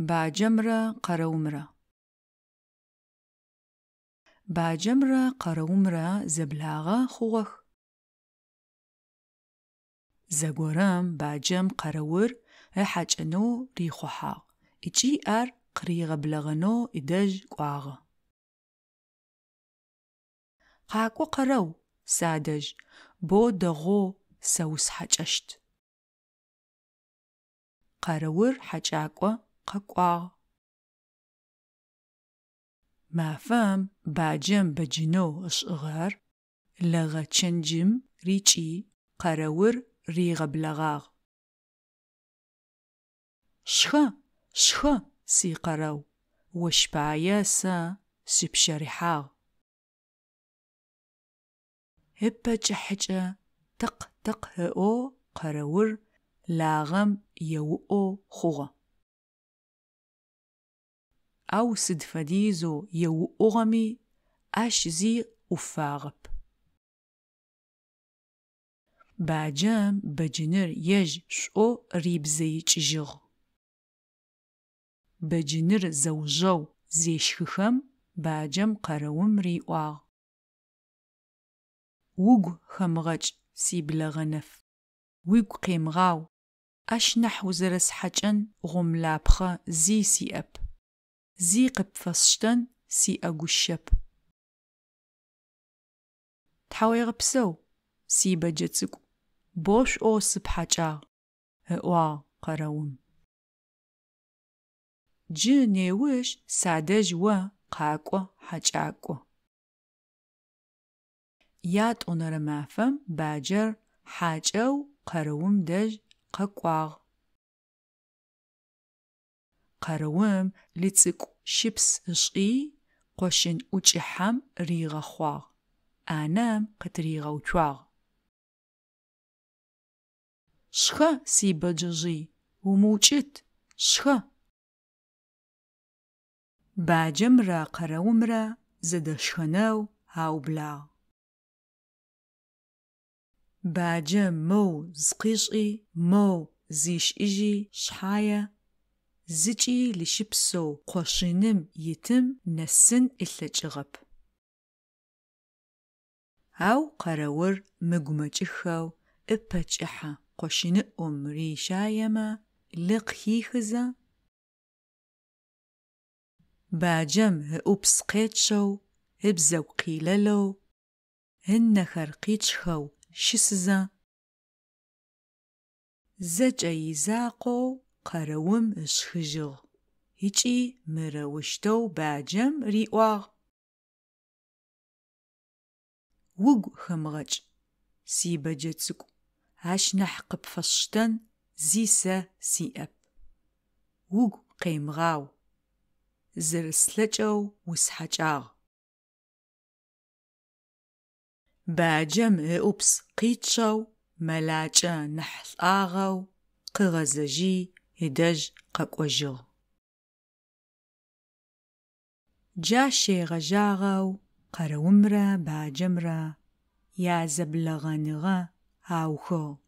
Баджэмрэ къэрэумрэ. Баджэмрэ къэрэумрэ зэблагъэ хъугъэх. Зэгорэм баджэм къэрэур ыхьакӏэнэу рихъухьагъ ыкӏи ар къыригъэблэгъэнэу ыдэжь кӏуагъэ. Къакӏо, къэрэу, садэжь, боу дэгъоу сэ усхьакӏэщт. Къэрэур хьакӏакӏо къэкӏуагъ. Мафэм баджэм бэджынэу ышӏыгъэр лэгъэ чэнджым рикӏи, къэрэур ригъэблэгъагъ. Шхэ, шхэ, си къэрэу, ощ пае сэ сыпщэрыхьагъ. Ыпэ кӏыхьэкӏэ тыкъ-тыкъ ыӏоу къэрэур лагъэм еуӏоу хъугъэ. Ау сыд фэдизэу еуӏугъэми, ащ зи ӏуфагъэп. Баджэм бэджыныр ежь шӏоу рибзэикӏыжьыгъ. Бэджыныр зэужьэу зешхыхэм, баджэм къэрэум риӏуагъ: Угу хэмыгъэкӏ, си блэгъэ нэф, уигу къемыгъау, ащ нахь узэрэсхьакӏэн гъомлапхъэ зи сиӏэп, зи къыпфэсштэн сиӏэгущэп. Тхьауегъэпсэу, си бэджэ цӏыкӏу, боу шӏоу сыпхьакӏагъ, ыӏуагъ къэрэум. Джы неущ садэжь о къакӏо хьакӏакӏо. Ятӏонэрэ мафэм баджэр хьакӏэу къэрэум дэжь къэкӏуагъ. Къэрэум лыцӏыкӏу щыпс ышӏи, къошын ӏукӏыхьэм ригъэхъуагъ, ӏанэм къытыригъэуцуагъ. Шхэ, си бэджэжъый, умыукӏыт, шхэ! Баджэмрэ къэрэумрэ зэдэшхэнэу аублагъ. Баджэм моу зыкъишӏи, моу зишӏыжьи шъхьае, зыкӏи лыщыпсэу къошыным итым нэсын ылъэкӏыгъэп. Ау къэрэур мыгумэкӏыхэу ыпэ кӏыхьэ къошыныӏум рищаемэ лы къыхихызэ, Баджэм ыӏупс къечъэу, ыбзэгу къилэлэу, ынэхэр къичъхэу щысызэ, зэкӏэ изакъоу къэрэум ышхыжьыгъ ыкӏи мырэущтэу баджэм риӏуагъ: Угу хэмыгъэкӏ, си бэджэ цӏыкӏу, ащ нахь къыпфэсштэн зи сэ сиӏэп. Угу къемыгъау, зэрэслъэкӏэу усхьакӏагъ. Баджэм ыӏупс къичъэу, мэлакӏэ нахь лӏагъэу къыгъэзэжьи ыдэжь къэкӏожьыгъ. Джащ щегъэжьагъэу къэрэумрэ баджэмрэ язэблэгъэныгъэ аухыгъ.